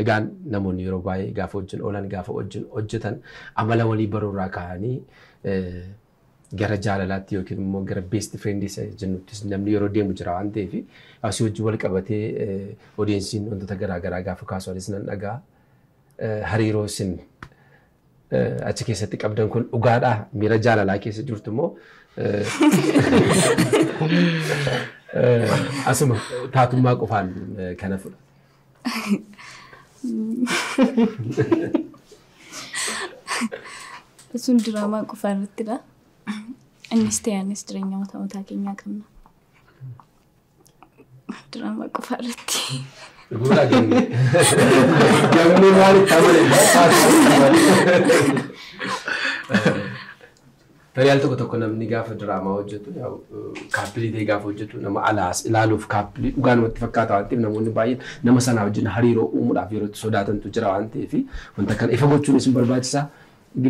Egaan namoonni yeroo baay'ee gaafa wajjin oolan, gaafa wajjin hojjetan, amala walii baruurraa ka'anii gara jaalalaatti yookiin immoo gara best friend isa jennuttis namni yeroo deemu jira waan ta'eef, asii wajjin wal qabatee audienceiin wantoota garaa garaa gaafa kaasu anis nan dhagaa. Hariiroo isin achi keessatti qabdan kun dhugaadhaa, miira jaalalaa keessa jirtu immoo asuma taatummaa qofaan kana fudha? Sun diraamaa qofa irrattidha. Innis ta'e anis jireenya mataa mataa keenyaa qabna. Diraamaa qofa irratti. Dhuguudha gammee. Gammee maal itti amane? Tarii al tokko tokko namni gaafa diraamaa hojjetu, couple ta'e gaafa hojjetu, nama alaas ilaaluuf couple dhugaa namatti fakkaata waan ta'eef, namoonni baay'een nama sanaa wajjin hariiroo uumuudhaaf yeroo itti sodaatantu jira waan ta'eef, wanta kana ifa gochuun isin barbaachisaa.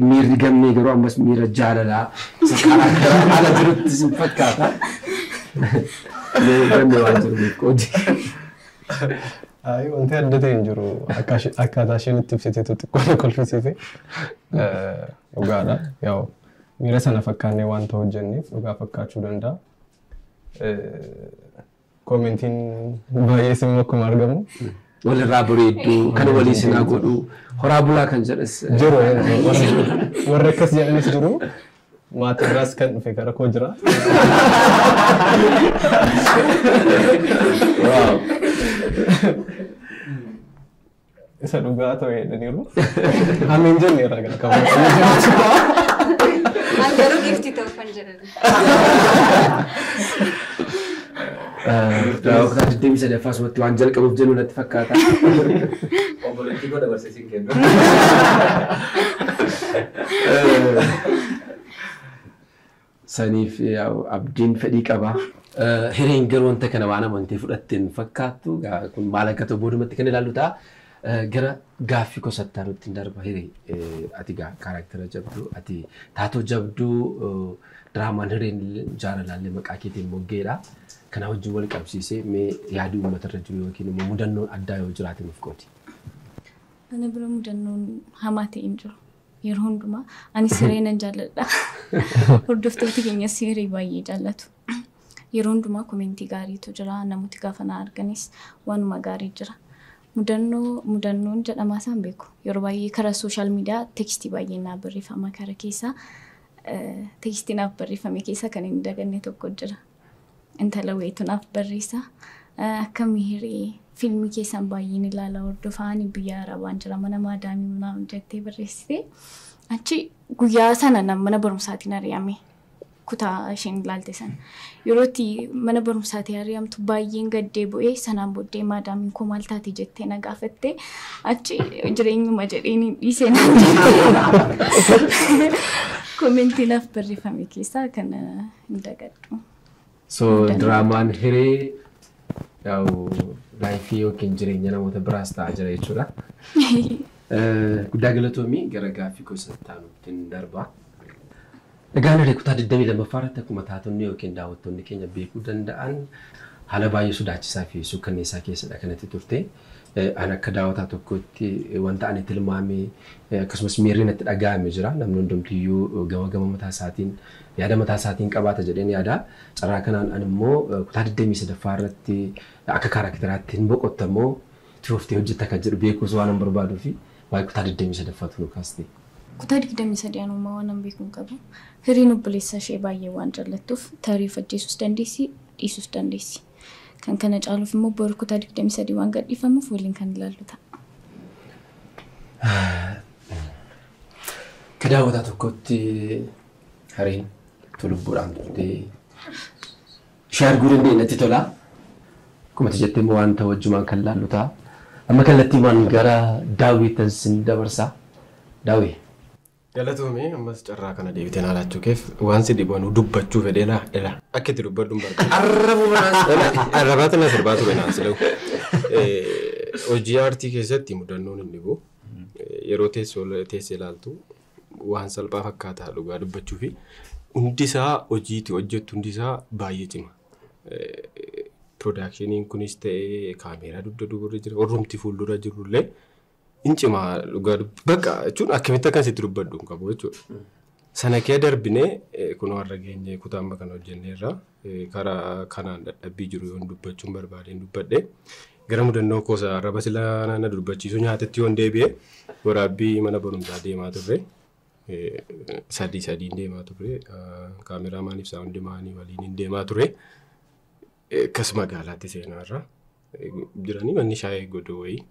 Miirri gammee garuu ammas miira jaalalaa isa character ala jirutti isin fakkaata. Gammee, waan jiru beeku. Ayi, wanti adda ta'e hin jiru. Akkaataa isheen itti ibsiteetu xiqqoo na kolfisiise. Dhugaadha. Yaa'u, miira sana fakkaannee wanta hojjenneef dhugaa fakkaachuu danda'a. Commentiin baay'ees immoo akkuma argamu. Walirraa bareedduu kan walii sinaa godhu, horaa bulaa kan jedhas. Jiru, warri akkas jedhanis jiru. Maatirraas kan dhufe gara koo jira. Wow. Isa dhugaa ta'e jedhaniiru. Ameen jenneerra gara qabu. An garuu giftii ta'uufan jedhan. Kutaa 23ffaa asumatti waan jalqabuuf jennu natti fakkaata. Obboleettii koo dabarsee siin kennu. Saniif abdiin fedhii qaba. Hireen garuu wanta kana waan amantee fudhatteen fakkaattu, kun maal akka ta'u boodumatti kan ilaallu ta'a. Gara gaaffii kosattaanutti hin darba. Hiree, ati character jabduu, ati taatoo jabduu, diraamaan Hireen jaalalaallee maqaa keetiin moggeedha. Kana wajjin wal qabsiisee mee yaadii uummatarra jiru yookiin immoo mudannoon addaa yoo jiraate nuuf qoodi. Ana bira mudannoon hamaa ta'e hin jiru. Yeroo hundumaa ani siree nan jaalladha. Hordoftoota keenya siree baay'ee jaallatu. Yeroo hundumaa commentii gaariitu jira. Namooti gaafa na arganis waanuma gaarii jira. Mudannoo mudannoon jedhamaa isaan beeku. Yeroo baay'ee karaa social media textii baay'ee naaf barreeffama, karaa keessaa textii naaf barreeffame keessaa kan hin daganne tokko jira. Intala wayiitu naaf barreessa. "Akkami Hiree, fiilmii keessan baay'een ilaala, hordofaa, ani biyya Arabaan jira, mana maadaamii minaamin" jettee barreessite. Achi guyyaa sana mana barumsaatiin ari'ame. Kutaa isheen ilaalte sana. Yeroo itti mana barumsaatii ari'amtu baay'een gaddee bu'ee, sanaan booddee maadaamiin koo "Maal taate?" jettee na gaafatte. Achi "Jireenyuma" jedheen dhiisee naan jette. Commentii naaf barreeffame keessaa kana hin dagadhu. So diraamaan Hiree yaa'u life yookiin jireenya namoota biraas ta'aa jira jechuudha. Guddaa galatoomii, gara gaaffii gosa taanutti darba. Egaan Hiree kutaa 22ffaa irratti akkuma taatonni yookiin daawwattoonni keenya beekuu danda'an, haala baay'ee sodaachisaa fi suukkanneessaa keessadha kanatti turte. Ani akka daawwataa tokkotti wanta ani tilmaame akkasumas miirri natti dhaga'ame jira. Namni hundumtiyyuu gama gama mataa isaatiin yaada mataa isaatiin qabaata jedheen yaada. Carraa kanaan ani immoo kutaa 23ffaa irratti akka characteraatti hin boqottamoo itti fuftee hojjetta kan jedhu beekuus waan hin barbaaduu fi waa'ee kutaa 23ffaatu nu kaaste. Kutaa 23 anummaa waan an beekuu hin qabu. Hiriin obboleessa ishee baay'ee waan jaallattuuf tarii of ajjeesuus dandeessi, dhiisuus dandeessi. Kan kana caaluuf immoo boru kutaa 23 waan gadhiifamuuf waliin kan ilaallu ta'a. Akka daawwataa tokkotti Hireen lubbuudhaan turtee ishee arguu dandeenye natti tola. Akkuma ati jette immoo wanta wajjumaan kan laallu ta'a. Amma kallattiimaan gara daawwitan sin dabarsa. Daawwi. Galatoomii, ammas carraa kana deebitee naa laachuu keef. Waan si dhibanuu dubbachuu fedhee laa ila akka itti dubbadhu hin barbaadu. Arrabuma. Arrabaata na sirbaa ture naan silawu. Hojii aartii keessatti mudannoon hin dhibu. Yeroo teessoo teessee ilaaltu waan salphaa fakkaataa, dhugaa dubbachuu fi hundi isaa hojiitti hojjettu hundi isaa baay'ee cima. Productioniin kunis ta'ee kaameeraa dugda duubarra jira, warrumti fuuldura jirullee Inchima dhugaa bakka jechuun akkamitti akkasitti dubbadhu hin qabu jechuudha. Sana kee darbinee kun warra geenye kutaa amma kana hojjenneerra karaa kanaan dadhabbii jiru yoon dubbachuun barbaadeen dubbadhe gara mudannoo koosa arraba silaa na dubbachiisu nyaatetti yoon deebi'e waraabbii mana barumsaa deemaa turre sadii sadiin deemaa turre kaameraamaaniif saawundi maanii waliin deemaa ture akkas magaalaatti seenaarra jiranii manni shaayii godoo wayii.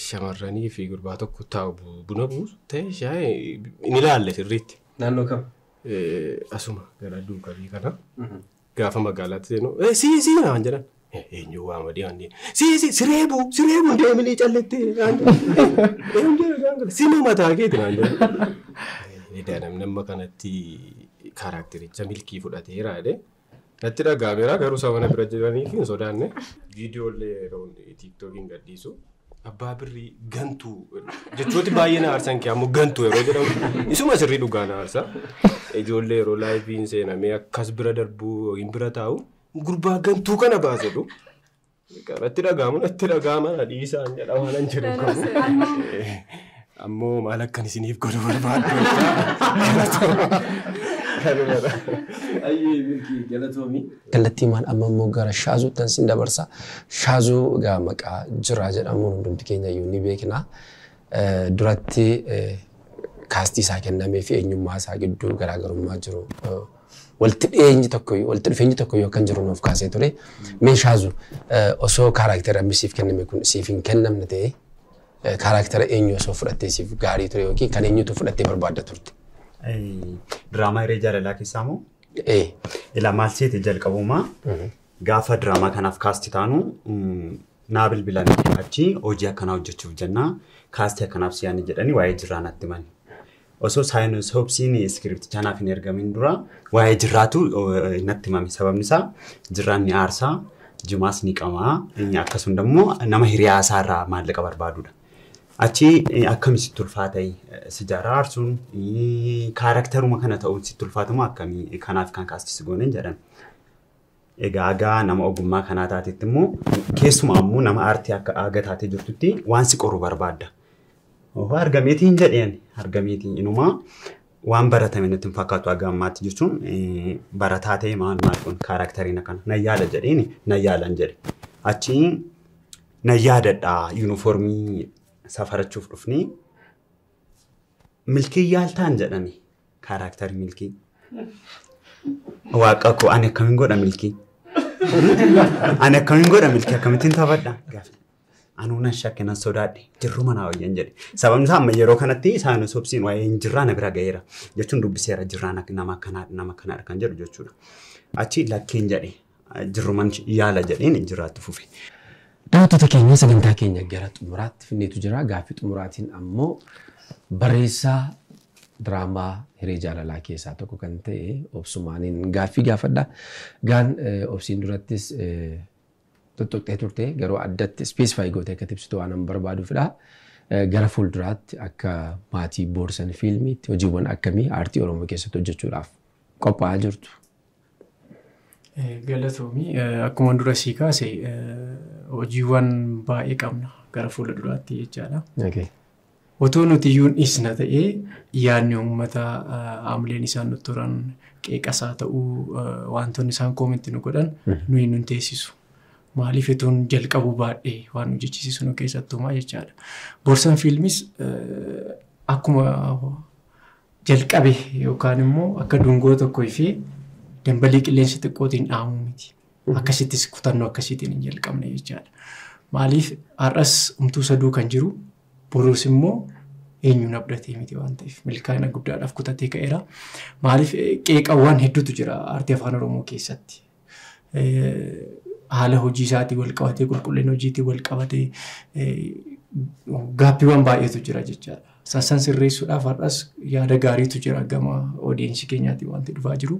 Shamarranii fi gurbaa tokko taa'u buna buusu ta'e shaayii ni ilaalle sirriitti. Naannoo kam? Asuma gara duukabii kana. Gaafa magaalaatti seenu sii sii naan jedhan. Eenyu waama deeman sii sii sireebu sireebu deemanii callettee naan jedhan. Sima mataa keeti naan jedhan. Namni amma kanatti kaaraaktericha milkii fudhateera jedhee. Natti dhaga'ameera garuu sabana bira jiranii fi hin sodaanne. Viidiyoolee yeroo tiiktookiin gadhiisu. Abbaa birrii gantuu jechooti baay'ee na aarsan kee ammoo gantuu yeroo jedhamu isuma sirrii dhugaa na aarsa. Ijoollee yeroo laayiviin seenamee akkas bira darbuu yookiin bira taa'u gurbaa gantuu kana baasedhu. Natti dhaga'amu natti dhaga'ama na dhiisaan jedha waan an jedhu qabu. Ammoo maal akkan isiniif godhu barbaaddu. Kallattii maal amma immoo gara Shaazuutti sin dabarsa. Shaazuu egaa maqaa jiraa jedhamuun hundumti keenya iyyuu ni beekna. Duratti kaastii isaa kennamee fi eenyummaa isaa gidduu garaagarummaa jiru walitti dhiyeenyi tokko walitti dhufeenyi tokko yoo kan jiru nuuf kaasee ture. Mee Shaazuu osoo kaaraktera amma siif kenname kun siif hin kennamne ta'e kaaraktera eenyu osoo fudhattee siif gaarii ture yookiin kan eenyutu fudhattee barbaadda turte? Diraamaa Hiree Jaalalaa keessaa moo? Ilaa maal seete jalqabumaa gaafa diraamaa kanaaf kaasti taanu naa bilbilan achi hojii akkanaa hojjechuuf jennaa kaastii akkanaaf si'aanii jedhanii waa'ee jirraa natti himani. Osoo saayinsoopsiin iskiriptichaa naaf hin ergamin dura waa'ee jirraatu natti himame. Sababni isaa jirraan ni aarsaa, jimaas ni qamaa, akkasuma immoo nama hiriyaa isaa irraa maallaqa barbaadudha. Achi akkami sitti ulfaata sijaaraa aarsuun kaarakteruma kana ta'uun sitti ulfaatamu akkamii kanaaf kan kaastis gooneen jedhan. Egaa agaa nama ogummaa kanaa taatetti immoo keessumaa immoo nama aartii akka aga taatee jirtutti waan si qoru barbaadda. Ohoo argameetiin jedheen argameetiin inumaa waan baratame natti hin fakkaatu aga ammaatti jechuun barataa ta'e maal maal kun kaarakteriin akkana nan yaala jedheen nan yaalan jedhe. Achi nan yaadadha yuunifoormii safarachuuf dhufnee milkii yaaltaan jedhani kaaraakterii milkii. Waaqa koo ani akkamiin godha milkii? Ani akkamiin godha milkii akkamittiin taphadha? Anuu nan shakke nan sodaadhe jirruma naa wayyan jedhe. Sababni isaa amma yeroo kanatti saayinsoopsiin waa'ee hin jirraa na bira ga'eera jechuun dubbiseera jirraa nama akkanaadha nama akkanaadha kan jedhu jechuudha. Achi lakkeen jedhe jirruman yaala jedheen jiraatti fufe. Daawwattoota keenya sagantaa keenya gara xumuraatti finneetu jira. Gaaffii xumuraatiin ammoo barreessaa diraamaa Hiree Jaalalaa keessaa tokko kan ta'e Obsumaaniin gaaffii gaafadha. Gaan Obsiin durattis tuttuqxee turte garuu addatti specify gootee akka ibsitu waan an barbaaduufidha. Gara fuulduraatti akka maatii Boorsan fiilmiitti hojiiwwan akkamii aartii Oromoo keessatti hojjechuudhaaf qophaa'aa jirtu? Galatoomii akkuma dura sii kaase hojiiwwan baay'ee qabna gara fuula duraatti jechaadha. Otoo nuti iyyuu dhiisna ta'ee yaadni uummataa haamileen isaan nutti turan qeeqasaa ta'uu wantoonni isaan koomentii nu godhan nuyi nun teessisu. Maaliif etoon jalqabuu baadhee waan nu jechisiisu nu keessattumaa jechaadha. Boorsan fiilmis akkuma jalqabe yookaan immoo akka dungoo tokkoo fi dambalii qilleensa xiqqootiin dhahamuu miti. Akkasittis kutannoo akkasiitiin hin jalqabne jechaadha. Maaliif har'as umtuu saduu kan jiru boruus immoo eenyuun abdatee miti waan ta'eef milkaa'ina guddaadhaaf kutatee ka'eera. Maaliif qeeqawwan hedduutu jira aartii afaan Oromoo keessatti. Haala hojii isaatiin wal qabatee qulqullina hojiitiin wal qabatee gaaffiiwwan baay'eetu jira jechaadha. San sirreessuudhaaf har'as yaada gaariitu jira gama oodiyensii keenyaatiin wanti dhufaa jiru.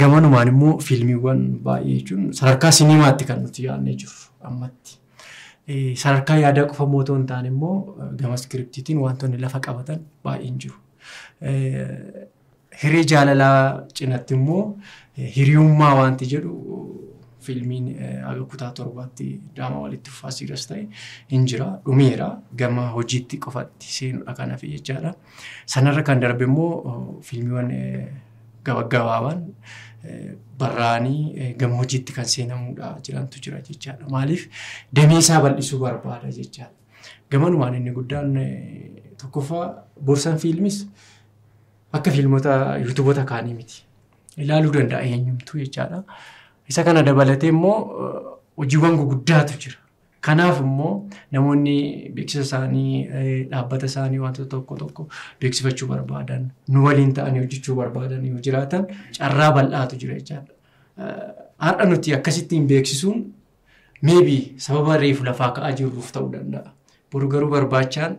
Gamanumaan immoo fiilmiiwwan baay'ee jechuun sadarkaa sinimaatti kan nuti yaadnee jirru ammatti. Sadarkaa yaadaa qofa mootoo hin taane immoo gama iskiriptiitiin wantoonni lafa qabatan baay'een jiru. Hiree jaalalaa cinatti immoo hiriyummaa wanti jedhu Fiilmiin haga kutaa 7tti diraamaa walitti fufaa siiras ta'e hin jira. Dhumeera gama hojiitti qofatti seenuudha kanaaf jechaadha. Sanarra kan darbe immoo fiilmiiwwan gabaggabaabaan barraanii gama hojiitti kan seenamuudha jirantu jira jechaadha. Maaliif damee isaa bal'isuu barbaada jechaadha. Gamanumaan inni guddaan tokkoffaa Boorsan Fiilmis akka fiilmota yuutuuboota kaanii miti. Ilaaluu danda'a eenyumtuu jechaadha. Isa kana dabalatee immoo hojiiwwan guguddaatu jira. Kanaaf immoo namoonni beeksisa isaanii, dhaabbata isaanii wantoota tokko tokko beeksifachuu barbaadan, nu waliin ta'anii hojjechuu barbaadan yoo jiraatan carraa bal'aatu jira jechaadha. Har'a nuti akkasittiin beeksisuun maybe sababa reefu lafaa ka'aa jirruuf ta'uu danda'a. Boru garuu barbaachaan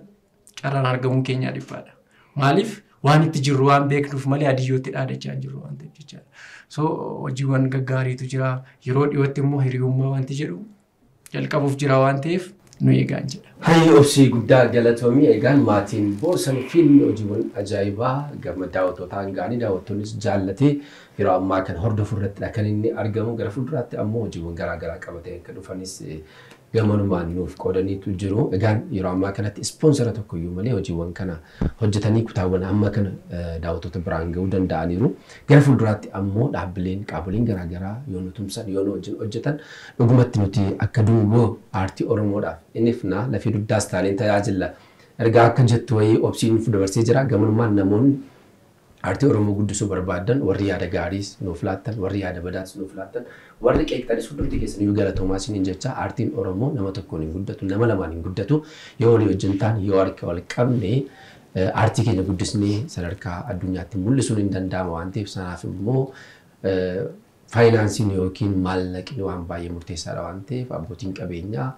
carraan argamuu keenyaa dhiphaadha. Maaliif waan itti jirru waan beeknuuf malee adiyyootti dhaadachaa jirru waan ta'eef jechaadha. So hojiiwwan gaggaariitu jira. Yeroo dhiyootti immoo hiriyummaa wanti jedhu jalqabuuf jira waan ta'eef nu eegaan jedha. Hayyi obsii guddaa galatoomii. Egaan maatiin Boorsan Fiilmii hojiiwwan ajaa'ibaa gama daawwattootaan ga'anii daawwattoonnis jaallatee yeroo ammaa kan hordofu irrattidha kan inni argamu. Gara fuulduraatti ammoo hojiiwwan garaagaraa qabatee akka dhufanis gamanumaan nuuf qoodaniitu jiru. Egaan yeroo ammaa kanatti ispoonsara tokkoyyuu malee hojiiwwan kana hojjetanii kutaawwan amma kana daawwattoota biraan ga'uu danda'aniiru. Gara fuulduraatti ammoo dhaabbileen qaamoleen garaagaraa yoo nu tumsan yoo nu wajjin hojjetan dhugumatti nuti akka dungoo aartii Oromoodhaaf innifna lafee dugdaas taaneen tajaajilla. Ergaa akka jettu wayii obsiin nuuf dabarsee jira. Gamanumaan namoonni aartii Oromoo guddisuu barbaadan warri yaada gaariis nuuf laattan, warri yaada badaas nuuf laattan, warri qeeqxanis hundumti keessaniyyuu galatoomaa isiniin jecha aartiin Oromoo nama tokkoon hin guddatu, nama lamaan hin guddatu. Yoo walii wajjin ta'an, yoo harka wal qabne aartii keenya guddisnee sadarkaa addunyaatti mul'isuun hin danda'ama waan ta'eef sanaaf immoo faayinaansiin yookiin maallaqni waan baay'ee murteessaadha waan ta'eef abbootiin qabeenyaa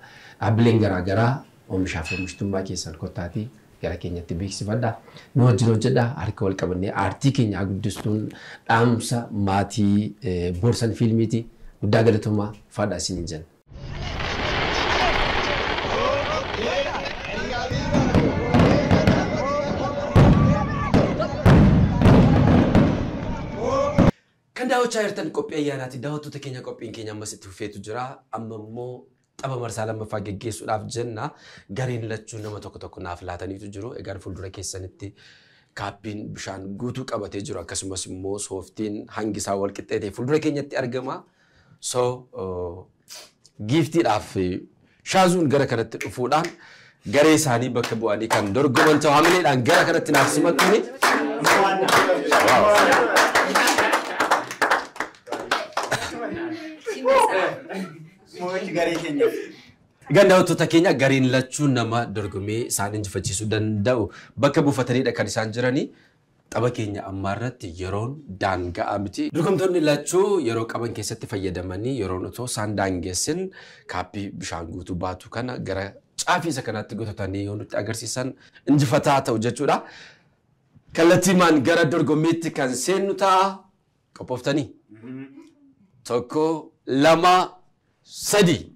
dhaabbileen garaagaraa oomishaaf oomishtummaa keessan kottaatii gara keenyatti beeksifadha. Nu wajjin hojjedha. Harka wal qabannee aartii keenya guddistuun dhaamsa maatii Boorsan Fiilmiiti. Guddaa galatoomaa faadhaa isiniin jenna. Kan daawwachaa jirtan qophii ayyaanaati. Daawwattoota keenya qophiin keenya ammas itti fufeetu jira. Amma immoo tapha marsaa lammaffaa geggeessuudhaaf jenna. Gareen lachuu nama tokko tokko naaf laataniitu jiru. Egaan fuuldura keessanitti kaappiin bishaan guutuu qabatee jiru. Akkasumas immoo sooftiin hangi isaa wal qixxee ta'e fuuldura keenyatti argama. So giiftiidhaaf Shaazuun gara kanatti dhufuudhaan garee isaanii bakka bu'anii kan dorgoman ta'u hamileedhaan gara kanatti naaf simattuuni. Egaan daawwattoota keenya gareen lachuu nama dorgomee isaan injifachiisuu danda'u bakka buufataniidha kan isaan jiranii. Tapha keenya ammaa irratti yeroon daanga'aa miti. Dorgomtoonni lachuu yeroo qaban keessatti fayyadamanii yeroon otoo isaan daangessin kaappii bishaan guutuu baatu kana gara caafii isa kanaatti gotatanii yoo nutti agarsiisan injifataa ta'u jechuudha. Kallattiimaan gara dorgommiitti kan seennu ta'a. Qophooftanii? 1 2 3.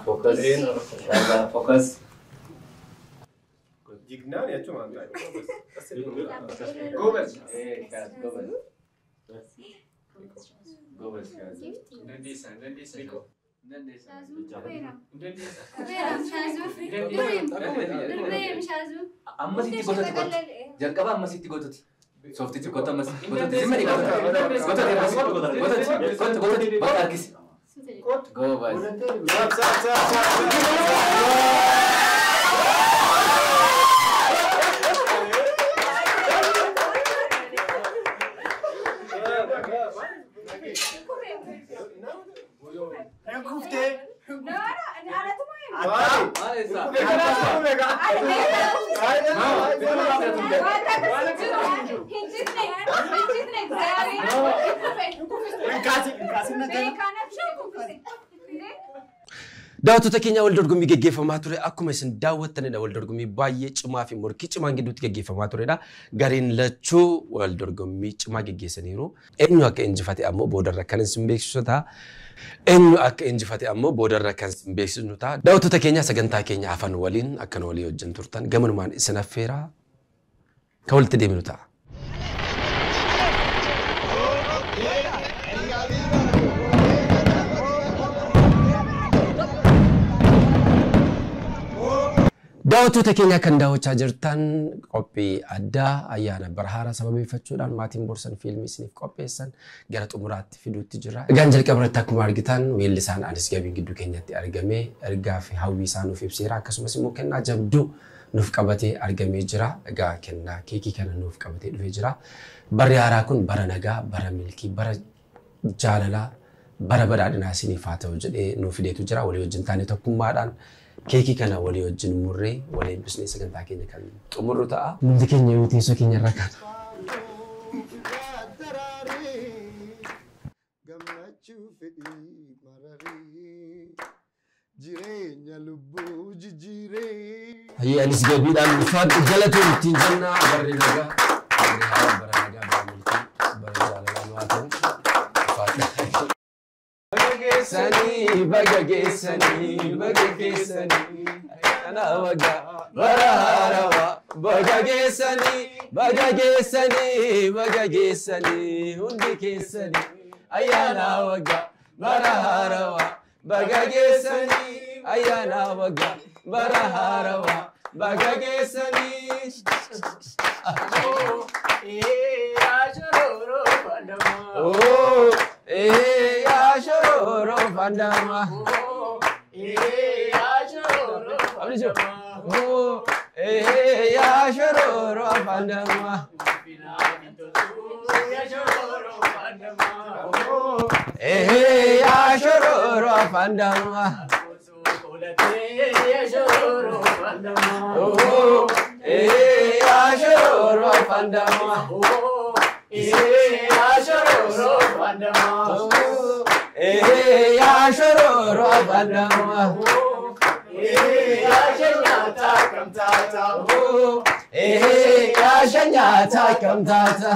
Focus. Focus. Jignaan jechuun maal? Gobas. Gobas. Ammasitti gototi kottu. Jalqaba ammasitti gototi. Sooftichi kottu ammas. Gototi zimma gototi ammas. Gototi kottu gototi bakka harkisi. Gobas. Daawwattoota keenya wal dorgommii geggeeffamaa ture akkuma isin daawwattanidha. Wal dorgommii baay'ee cimaa fi morkii cimaan gidduutti geggeeffamaa turedha. Gareen lachuu wal dorgommii cimaa geggeessaniiru. Eenyu akka injifate ammoo boodarra kan isin beeksisu ta'a. Eenyu akka injifate ammoo boodarra kan isin beeksisnu ta'a. Daawwattoota keenya sagantaa keenya hafan waliin akkana walii wajjin turtan gamanumaan isin affeeraa kan walitti deemnu ta'a. Daawwattoota keenya kan daawwachaa jirtan qophii addaa ayyaana bara haaraa sababeeffachuudhaan maatiin Borsan fiilmii isiniif qopheessan gara xumuraatti fiduutti jira. Egaan jalqaba irratti akkuma argitan weellisaan Anis Gabiin gidduu keenyatti argamee ergaa fi hawwii isaa nuuf ibseera. Akkasumas immoo kennaa jabduu nuuf qabatee argamee jira. Egaa kennaa keekii kana nuuf qabatee dhufee jira. Barri haaraa kun bara nagaa, bara milkii, bara jaalalaa, bara badhaadhinaa isiniif haa ta'u jedhee nuuf fideetu jira. Walii wajjin taanee tokkummaadhaan keekii kana walii wajjin murree walii eebbisnee sagantaa keenya kan xumurru ta'a. Hundi keenya yoo teessoo keenya irra kaana. Gammachuu fedhii mararii jireenya lubbuu jijjiiree. Hayyee Anis Gabiidhaan ulfaadhu jalatuun ittiin jenna barri nagaa barri haaraa bara nagaa bara milkii bara jaalalaa nu haa ta'u ulfaadhu. Baga geessanii baga geessanii baga geessanii ayyaana waggaa bara haarawaa baga geessanii baga geessanii baga geessanii hundi keessanii ayyaana waggaa bara haarawaa baga geessanii ayyaana waggaa bara haarawaa baga geessanii. Oh, eh, ya shororo fandama. Oh, eh, ya shororo fandama. Eh, ya shororo fandama. Oh, eh, ya shororo fandama. Eh, ya shororo fandama. Eh, ya shororo fandama. Eh, ya shanyata kamtata. Eh, ya shanyata kamtata.